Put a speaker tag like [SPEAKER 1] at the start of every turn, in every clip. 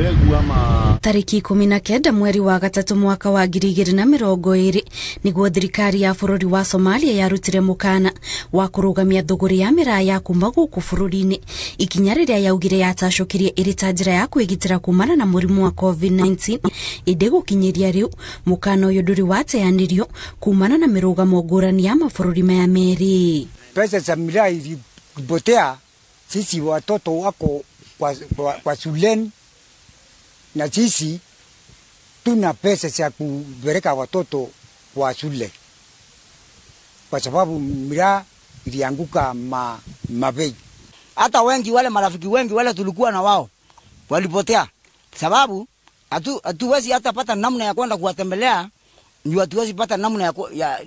[SPEAKER 1] Mbegu ama
[SPEAKER 2] Tarĩki 19 mweri wa gatatũ mwaka wa 2020 nĩguo thirikari ya bũrũri wa Somalia yarutire mũkana wa kũrũgamia thũgũrĩ ya mĩraa ya kuma gũkũ bũrũri-inĩ, ikinya rĩrĩa yaugire yatacũkirie ĩrĩ ta njĩra ya kwĩgitĩra kumana na mũrimũ wa COVID-19. Ĩndĩ gũkinyĩria rĩu mũkana ũyũ ndũrĩ wateanĩrio kumana na mĩrũgamo ngũrani ya mabũrũri maya merĩ.
[SPEAKER 3] Pesa za miraa ilipotea, sisi watoto wako kwa shuleni na sisi tuna pesa za kupeleka watoto kwa shule kwa sababu miraa ilianguka mabei.
[SPEAKER 4] Hata wengi wale marafiki wengi wale tulikuwa na wao walipotea, sababu hatuwezi hata pata namna ya kwenda kuwatembelea, ndio hatuwezi pata namna ya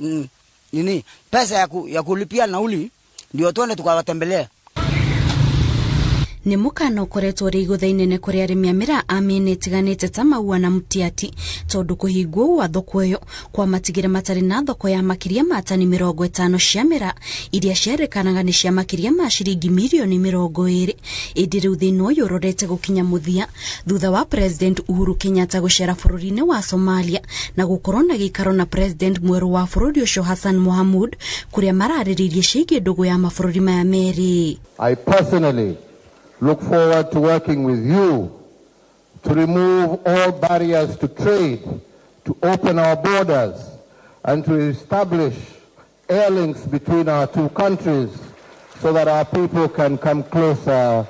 [SPEAKER 4] nini pesa ya kulipia nauli ndio tuende tukawatembelea.
[SPEAKER 2] Nĩ mũkana ũkoretwo ũrĩ igũtha inene kũrĩ arĩmi a mĩraa a mĩena ĩtiganĩte ta Maua na Mtiati, tondũ kũhingwo gwa thoko ĩyo kwamatigire matarĩ na thoko ya makĩria ma tani 50 cia mĩraa iria cierĩkanaga nĩ cia makĩria ma ciringi mirioni 20. Ĩndĩ rĩu thĩna ũyũ ũrorete gũkinya mũthia thutha wa President Uhuru Kenyatta gũcera bũrũri-inĩ wa Somalia na gũkorwo na gĩikaro na President mwerũ wa bũrũri ũcio Hassan Mohamud, kũrĩa mararĩrĩirie ciĩgiĩ ndũgũ ya mabũrũri maya merĩ.
[SPEAKER 5] I personally look forward to working with you to remove all barriers to trade, to open our borders, and to establish air links between our two countries so that our people can come closer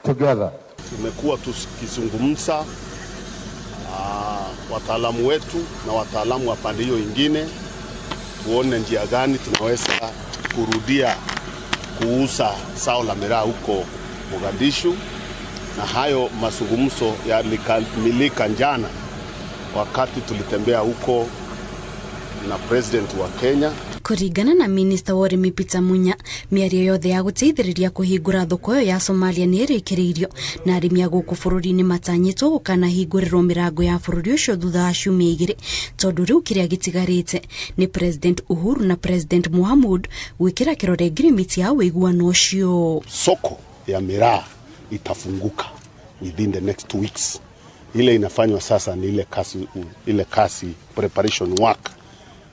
[SPEAKER 5] together.
[SPEAKER 1] Tumekuwa tukizungumza wataalamu wetu na wataalamu wa pande hiyo ingine, tuone njia gani tunaweza kurudia kuuza zao la miraa huko Mogadishu, na hayo mazungumzo yalikamilika jana wakati tulitembea huko na president wa Kenya.
[SPEAKER 2] Kũringana na minista wa ũrĩmi Peter Munya, mĩario yothe ya gũteithĩrĩria kũhingũra thoko ĩyo ya Somalia nĩ ĩrĩkĩrĩirio na arĩmi a gũkũ bũrũri-inĩ matanyĩtwo gũkanahingũrĩrwo mĩrango ya bũrũri ũcio thutha wa ciumia 2, tondũ rĩu kĩrĩa gĩtigarĩte nĩ President Uhuru na President Mohamud gwĩkĩra kĩrore ngirimiti ya ũiguano ũcio.
[SPEAKER 1] Soko ya miraa itafunguka within the next 2 weeks. Ile inafanywa sasa ni ile kasi preparation work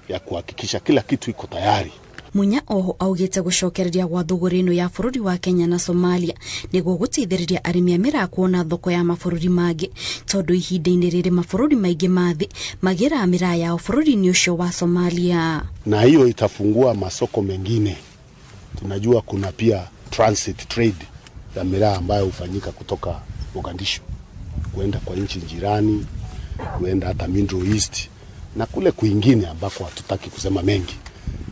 [SPEAKER 1] ya kuhakikisha kila kitu iko tayari.
[SPEAKER 2] Munya oho augĩte gũcokereria gwa thũgũrĩ ĩno ya bũrũri wa Kenya na Somalia nĩguo gũteithĩrĩria arĩmi a mĩraa kuona thoko ya mabũrũri mangĩ, tondũ ihinda-inĩ rĩrĩ mabũrũri maingĩ ma thĩ magĩraga mĩraa yao bũrũri-inĩ ũcio wa Somalia.
[SPEAKER 1] Na hiyo itafungua masoko mengine. Tunajua kuna pia transit trade ya miraa ambayo hufanyika kutoka Mogadishu kuenda kwa nchi jirani, kuenda hata Middle East na kule kwingine ambako hatutaki kusema mengi.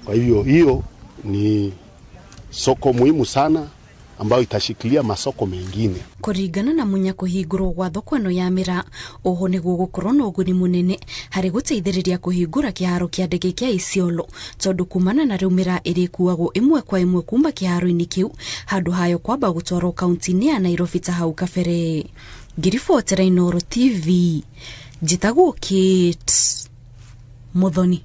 [SPEAKER 1] Kwa hivyo hiyo ni soko muhimu sana ambayo itashikilia masoko mengine.
[SPEAKER 2] Kũringana na Munya, kũhingũrwo gwa thoko ĩno ya mĩraa oho nĩguo gũkorwo na ũguni mũnene harĩ gũteithĩrĩria kũhingũra kĩharo kĩa ndege kĩa Isiolo, tondũ kumana na rĩu mĩraa ĩrĩkuagwo ĩmwe kwa ĩmwe kuma kĩharo-inĩ kĩu handũ hayo kwamba gũtwarwo kaunti-inĩ ya Nairobi ta hau kabere. Ngiribotera Inooro TV, njĩtagwo Kate Muthoni.